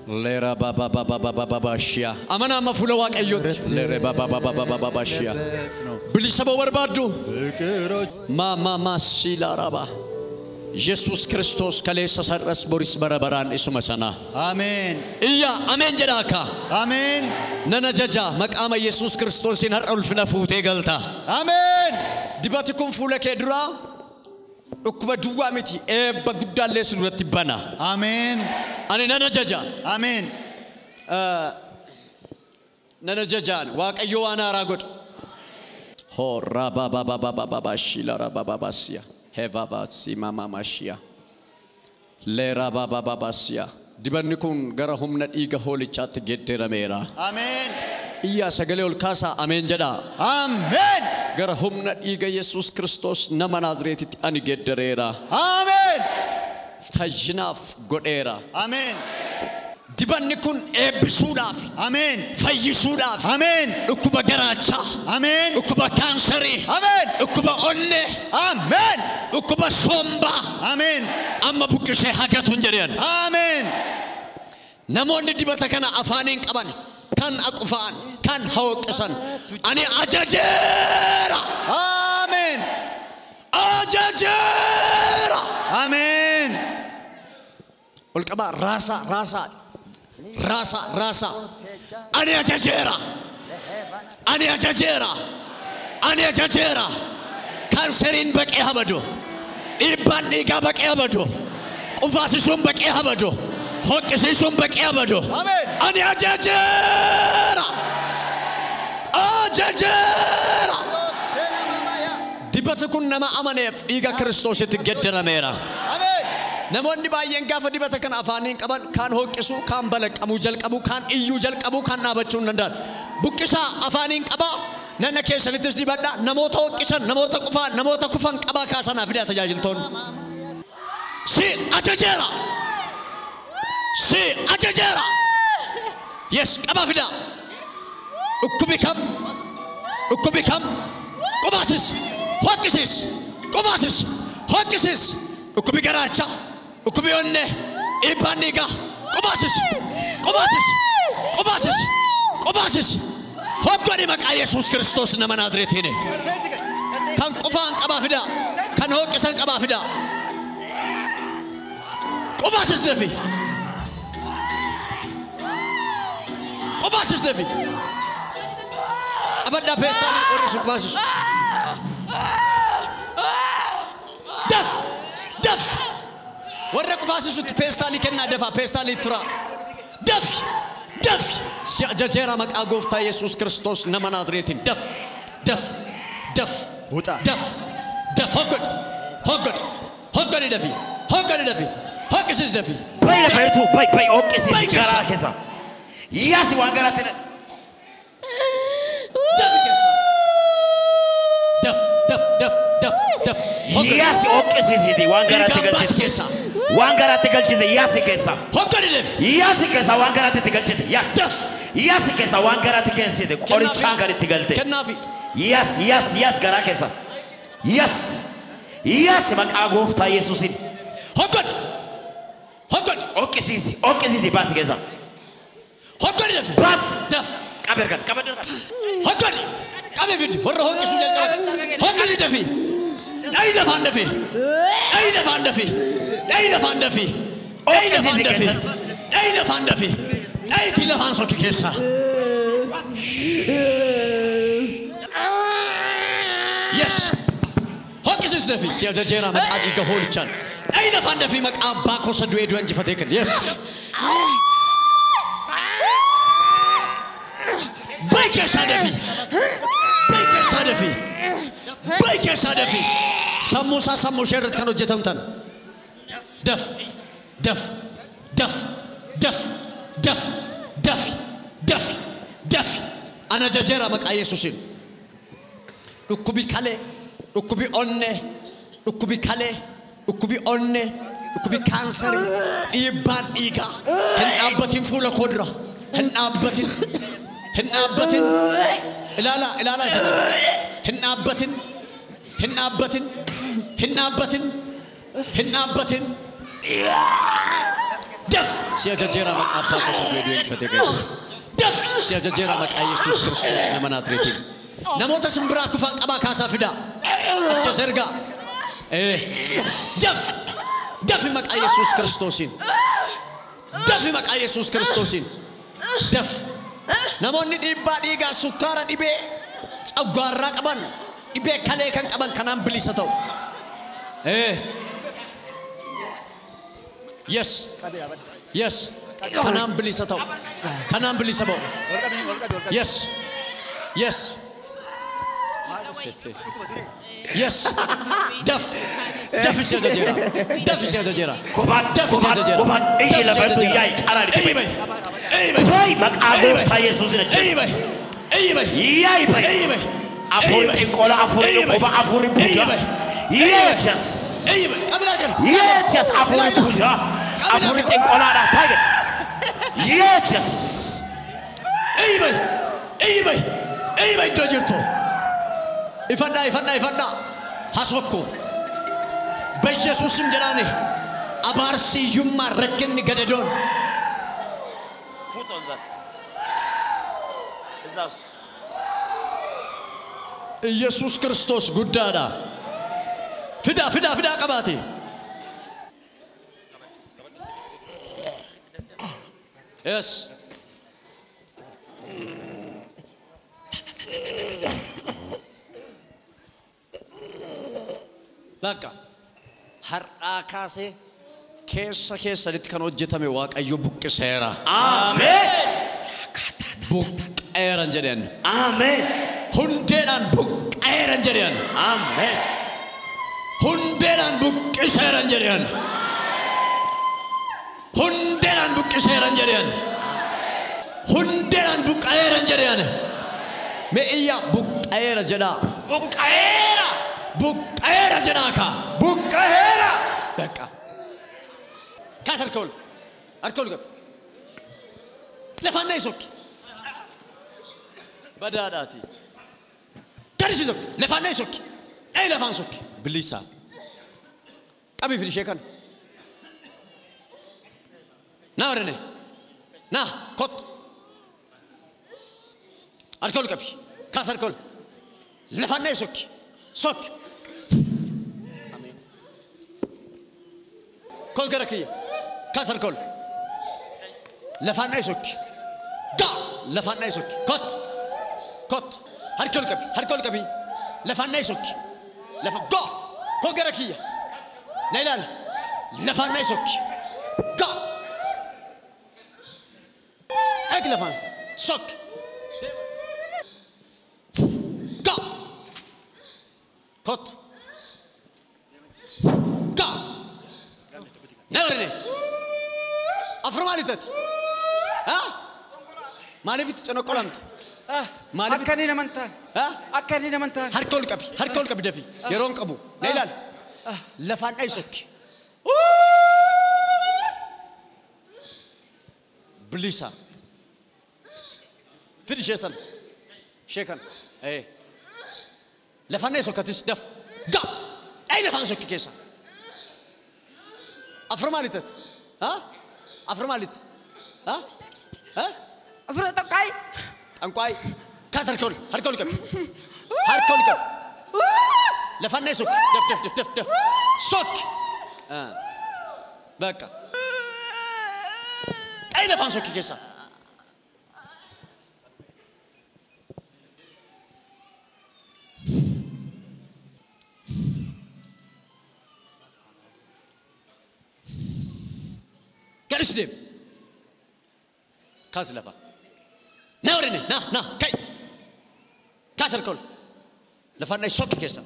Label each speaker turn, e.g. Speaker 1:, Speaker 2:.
Speaker 1: Lera baba baba baba baba shia. Amana amma fuula Waaqayyootti. Lere baba baba baba baba shia. Bilisa ba'uu barbaaddu. Ma ma ma sila raba. Yesus Kiristoos kaleessa sar'as boris bara baraan isuma sana.
Speaker 2: Ameen.
Speaker 1: Iyya ameen jedhaa akka.
Speaker 2: Ameen.
Speaker 1: Nan ajaja maqaama Yesus Kiristoosiin har'a ulfina fuutee galta.
Speaker 2: Ameen.
Speaker 1: Dibati kun fuula kee duraa dhukkuba duwwaa miti eebba guddaallee si duratti bana.
Speaker 2: Ameen.
Speaker 1: Ani nan ajaja.
Speaker 2: Ameen.
Speaker 1: Nan ajajaan Waaqayyo waan haaraa godha. Ho raba baba baba baba shila raba baba siya. Heva basi mama mashia. Le raba baba basiya. Dibanni kun gara humna dhiiga hoolichaatti geeddarameera.
Speaker 2: Ameen.
Speaker 1: Iyyaa sagalee ol kaasaa ameen jedhaa.
Speaker 2: Ameen.
Speaker 1: Gara humna dhiiga Yesuus Kiristoos nama Naazreetitti ani geeddareera.
Speaker 2: Ameen.
Speaker 1: Fayyinaaf godheera.
Speaker 2: Ameen.
Speaker 1: Dibanni kun eebbisuudhaaf,
Speaker 2: Ameen.
Speaker 1: fayyisuudhaaf,
Speaker 2: Ameen.
Speaker 1: dhukkuba garaachaa,
Speaker 2: Ameen.
Speaker 1: dhukkuba kaansarii,
Speaker 2: Ameen.
Speaker 1: dhukkuba onnee,
Speaker 2: Ameen.
Speaker 1: dhukkuba sombaa
Speaker 2: Ameen.
Speaker 1: amma buqqisee hagatu hin jedhan.
Speaker 2: Ameen.
Speaker 1: Namoonni dibata kana afaaniin qaban, kan aqufa'an, kan hawqisan, ani ajajeera.
Speaker 2: Ameen.
Speaker 1: Ajajeera.
Speaker 2: Ameen.
Speaker 1: Ol qabaa raasaa raasaa raasaa raasaa. Ani ajajeera. Ani ajajeera. Ani ajajeera. Kaanseriin baqee habadu. Dhiibbaan dhiigaa baqee habadu. Qufaasisuun baqee habadu. Hoqqisiisuun baqee habadu.
Speaker 2: Ameen.
Speaker 1: Ani ajajeera. Ajajeera. Dibata kun nama amaneef dhiiga Kiristoositti geeddarameera.
Speaker 2: Ameen.
Speaker 1: Namoonni baay'een gaafa dibata kana afaaniin qaban kaan hoqqisuu, kaan balaqqamuu jalqabu, kaan iyyuu jalqabu, kaan dhaabachuu hin danda'an. Buqqisaa afaaniin qabaa, nana keessanittis dibadhaa, namoota hoqqisan, namoota qufaan, namoota kufan qabaa kaasanaa fidaa tajaajiltoonni. Si ajajeera. Si ajajeera. Yes, qabaa fidaa. Dhukkubi kam? Dhukkubi kam? Qubaasis, hoqqisis, qubaasis, hoqqisis. Dhukkubi garaachaa, dhukkubi onnee, dhiibbaan dhiigaa, qubaasis, qubaasis, qubaasis, qubaasis. Hoggani maqaa Yesuus Kiristoos nama Naazreetiin. Kan qufaan qabaa fidaa, kan hoqqisan qabaa fidaa. Qubaasis dafi. Qubaasis dafi. Qabadhaa peestaalii warri sun qubaasisu. Daf! Daf! Warra qufaasisutti peestaalii kennaa dafaa peestaalii turaa. Daf! Daf! Si ajajeera maqaa gooftaa Yesuus Kiristoos nama Naazreetiin. Daf! Daf! Daf!
Speaker 2: Wuxa.
Speaker 1: Daf! Daf! Hoggod! Hoggod! Hoggodi dafi! Hoggodi dafi! Hoqqisiis dafi!
Speaker 3: Bayi lafa jirtu bayi bayi hoqqisiisi
Speaker 1: Bayi keessa.
Speaker 3: garaa keessa. Yaasi waan garaatti
Speaker 1: Dafi keessa! Daf! Daf! Daf! Daf! Daf! Hoggodi!
Speaker 3: yaasi hoqqisiisiiti waan garaatti
Speaker 1: Dhiigaan baasi
Speaker 3: galchite.
Speaker 1: keessa!
Speaker 3: Waan garaatti galchite yaasi keessa.
Speaker 1: Hoggodi dafi!
Speaker 3: Yaasi keessa waan garaatti itti galchite yaasi.
Speaker 1: Daf!
Speaker 3: Yaasi keessa waan garaatti keessite qorichaan kan itti galte.
Speaker 1: Kennaafi!
Speaker 3: Yaasi yaasi yaasi garaa keessa. Yaasi yaasi maqaa gooftaa Yesuusiin.
Speaker 1: Hoggodi! Hoggodi!
Speaker 3: Hoqqisiisi hoqqisiisi baasi keessa.
Speaker 1: Hoggodi dafi!
Speaker 3: Baasi.
Speaker 1: Daf!
Speaker 3: Qabe harkaan qabe harkaan.
Speaker 1: Hoggodi! Qabe fidi! Warra hoqqisuu jalqaban. Hoqqisi dafi! Dhayi lafaan dafi! Dhayi lafaan dafi! Dhayi lafaan dafi! Dhayi lafaan
Speaker 3: Hoqqisiisi
Speaker 1: dafi!
Speaker 3: keessatti.
Speaker 1: Dhayi lafaan dafi! Dhayitii lafaan sokki keessa. Yes! Hoqqisiis dafi! Si ajajeera maqaa dhiiga hoolichaan. Dhayi lafaan dafi maqaa abbaa kosa du'ee du'a injifatee kenna. Yes! Bayi keessaa dafi! Bayi keessaa dafi! Bayi keessaa dafi! Sammuu isaa sammuu ishee irratti kan hojjetamtan. Daf! Daf! Daf! Daf! Daf! Daf! Daf! Daf! Ana ajajeera maqaa Yesuusiin. Dhukkubi kalee, dhukkubi onnee, dhukkubi kalee, dhukkubi onnee, dhukkubi kaansarii, dhiibbaan dhiigaa hin dhaabbatin fuula koo dura. Hin dhaabbatin. Hin dhaabbatin. Ilaalaa, ilaalaa isa. Hin dhaabbatin. Hin dhaabbatin. Hin dhaabbatin. Hin dhaabbatin. Daf si ajajeera maqaa abbaa koo isa du'ee injifatee ka'e. Daf si ajajeera maqaa Yesuus Kiristoos nama Naazreetiin. Namoota simbiraa kufan qabaa kaasaa fidaa. Achi ergaa. Daf dafi maqaa Yesuus Kiristoosiin. Dafi maqaa Yesuus Kiristoosiin. Daf. Namoonni dhiibbaa dhiigaa sukkaara dhibee caggaarraa qaban dhibee kalee kan qaban kanaan bilisa ta'u. Yes. Yes. Kanaan bilisa ta'u. Kanaan bilisa ba'u. Yes. Yes. Yes. Daf. Daf si ajajeera. Daf si ajajeera. Daf si ajajeera.
Speaker 3: Iyyi lafartu yaa'ii caraan itti
Speaker 1: Iyyi bahi. Iyyi bahi.
Speaker 3: Bayi maqaa gooftaa Yesuusin achees.
Speaker 1: Iyyi bahi. Iyyi bahi.
Speaker 3: Yaa'i bayi.
Speaker 1: Iyyi bahi.
Speaker 3: Afurii xinqoola, afurii dhukkuba, afurii buuja. Yeeches.
Speaker 1: Iyyi bahi. Qabilaa jala.
Speaker 3: Yeeches afurii buuja. Afurii xinqoolaadha. Taa'e. Yeeches.
Speaker 1: Iyyi bahi. Iyyi bahi. Iyyi bahi iddoo jirtu. Ifadhaa ifadhaa ifadhaa. Hasokku. በኢየሱስም jedhaani abaarsi hiyyummaa rakkinni gadadoon
Speaker 3: Put on that. እዛ ውስጥ
Speaker 1: ኢየሱስ ክርስቶስ guddaadha. Fidaa fidaa fidaa qabaate. Yes. Bakka har'aa kaasee keessa keessanitti kan hojjetame Waaqayyo buqqiseera.
Speaker 3: Ameen.
Speaker 1: Buqqeeran jedhan.
Speaker 3: Ameen.
Speaker 1: Hundeedhaan buqqeeran jedhan.
Speaker 3: Ameen.
Speaker 1: Hundeedhaan buqqiseeran jedhan. Hundeedhaan buqqiseeran jedhan. Hundeedhaan buqqeeran jedhan. Mee iyya buqqeera jedhaa.
Speaker 3: Buqqeera.
Speaker 1: Buqqeera jedhaa kaa.
Speaker 2: Buqqeera.
Speaker 1: Bakka. Kaas harka ol. Harka ol qabi. Lafaan na sokki. Badaadhaati. Gadi si sokki. Lafaan na sokki. Ee lafaan sokki. Bilisa. Qabii fidi ishee kana. Naa warreen. Naa kottu. Harka ol qabi. Kaas harka ol. Lafaan na sokki. Sokki. Ameen. Kol gara kiyya. Kaas harka ol. Lafaan na sokki. Ga! Lafaan na sokki. Kottu. Kottu. Harka ol qabi. Harka ol qabi. Lafaan na sokki. Lafa ga! Kol gara kiyya. Na ilaali. Lafaan na sokki. Ga! Eeg lafaan. Sokki. Ga! Kottu. Ga! Na warreen. Afur maaliif taate? Maaliif itti conoqolamte? Maaliif
Speaker 2: Akka inni nama hin taane. Akka inni nama hin taane.
Speaker 1: Harka ol qabi. Harka ol qabi dafii. Yeroo hin qabu. Na ilaali. Lafaan dha'i sokki. Bilisa. Fidi ishee sana. Ishee kana. Lafaan dha'i sokkatis daf. Ga! Dha'i lafaan sokki keessa. Afur maaliif taate? Afur maaliif?
Speaker 4: Afur xonqaay.
Speaker 1: Xonqaay. Kaas harka ol. Harka ol qabi. Harka ol qabi. Lafaan dha'i sokki. Daf daf daf daf daf. Sokki. Bakka. Dha'i lafaan sokki keessa. Gadi si deemi. Kaas lafa. Na warreen na na ka'i. Kaas harka ol. Lafaan dha'i sokki keessa.